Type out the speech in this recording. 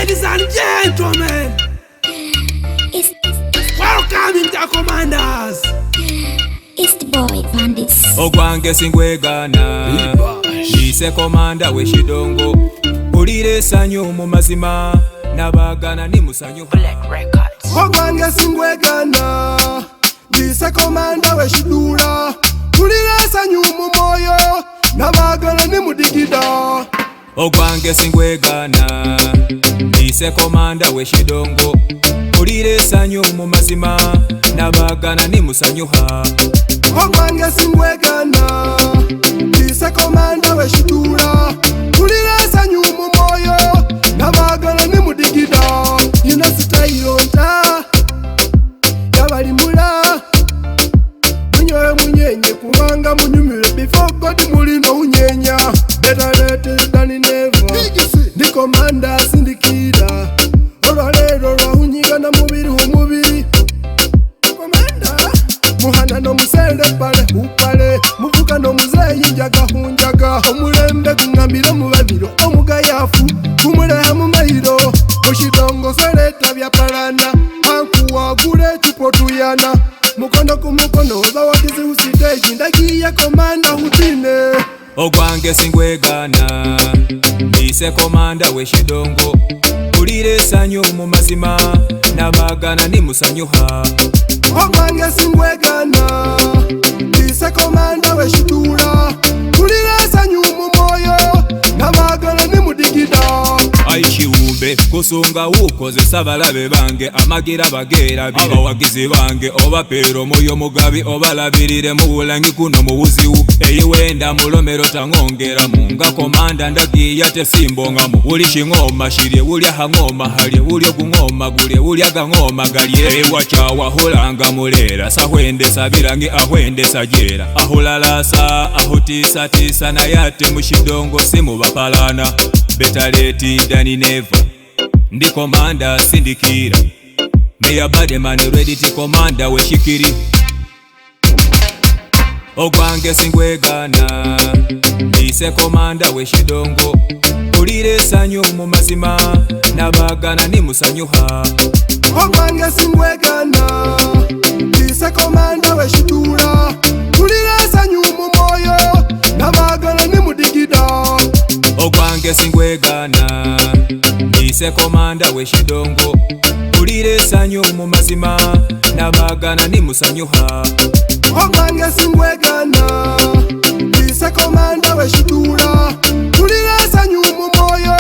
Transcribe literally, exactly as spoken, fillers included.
Ladies and gentlemen, it's, it's, it's welcoming the commanders. East Boy Bandits. Ogwange singwegana, nise komanda w'eshidongo. Mpulira esanyu mu mazima, nabagana nimusanyu. Black Records. Ogwange singwegana, nise komanda w'eshidula. Mpulira esanyu mu moyo, nabagana nimudigida. Ogwange singwegana, nise komanda w'eshidongo. Mpulira esanyu mu mazima, nabagana nimusanyuha. Ogwange singwegana, nise komanda w'eshidula. Mpulira esanyu mu moyo, nabagana nimudigida. Yina sitayiro nta yabalimbula. Munyole munyenye kubanga munyumile, before God muli no unyenya. Better late than never. Ndi komanda sindikira. Olwaleero lwahunyigana mubiri humubiri. Komanda. Muhana no musele pale hupale. Muvuka no muzeyi njaga hunjaga. Omulembe gungambile mubabilo omugayafu. Gumuleha mu mailo. Mushidongo seleta byapalana. Hankuwa gule tupotuyana. Mukono ku mukono, bawagizi hu stage, ndagiye komanda hutine. Ogwange singwegana, nise komanda w'eshidongo. Mpulira esanyu mu mazima, nabagana nimusanyuha. Ogwange singwegana, nise komanda w'eshidula. Mpulira esanyu mu moyo, nabagana nimudigida. Ayi Shiwumbe, kusunga wukozesa abalabe bange, amagira bagera bire. Abawagizi bange, obapere omwoyo mugabi, obalabirire mu bulangi kuno mu buziwu. Eyi wenda mulomero tangongeramu, nga komanda ndagiya tesimbongamu. Buli shingoma shirye, buli aha ngoma halye, buli ogu ngoma gulye, buli aga ngoma galye. Eyi wacha wahulanga mulera, sa hwendesa birangi, ahwendesa jera. Ahulalasa, ahutiisatiisa, naye ate mushidongo simubapalana. Better late than never. Ndi komanda sindikira. Me a bad man ready ti komanda w'eshikiri. Ogwange singwegana, nise komanda w'eshidongo. Mpulira esanyu mu mazima, nabagana nimusanyuha. Ogwange singwegana, nise komanda w'eshidula. Mpulira esanyu mu moyo, nabagana nimudigida. Ogwange singwegana, nise komanda w'eshidongo. Mpulira esanyu mu mazima, nabagana nimusanyuha. Ogwange singwegana, nise komanda w'eshidula. Mpulira esanyu mu moyo,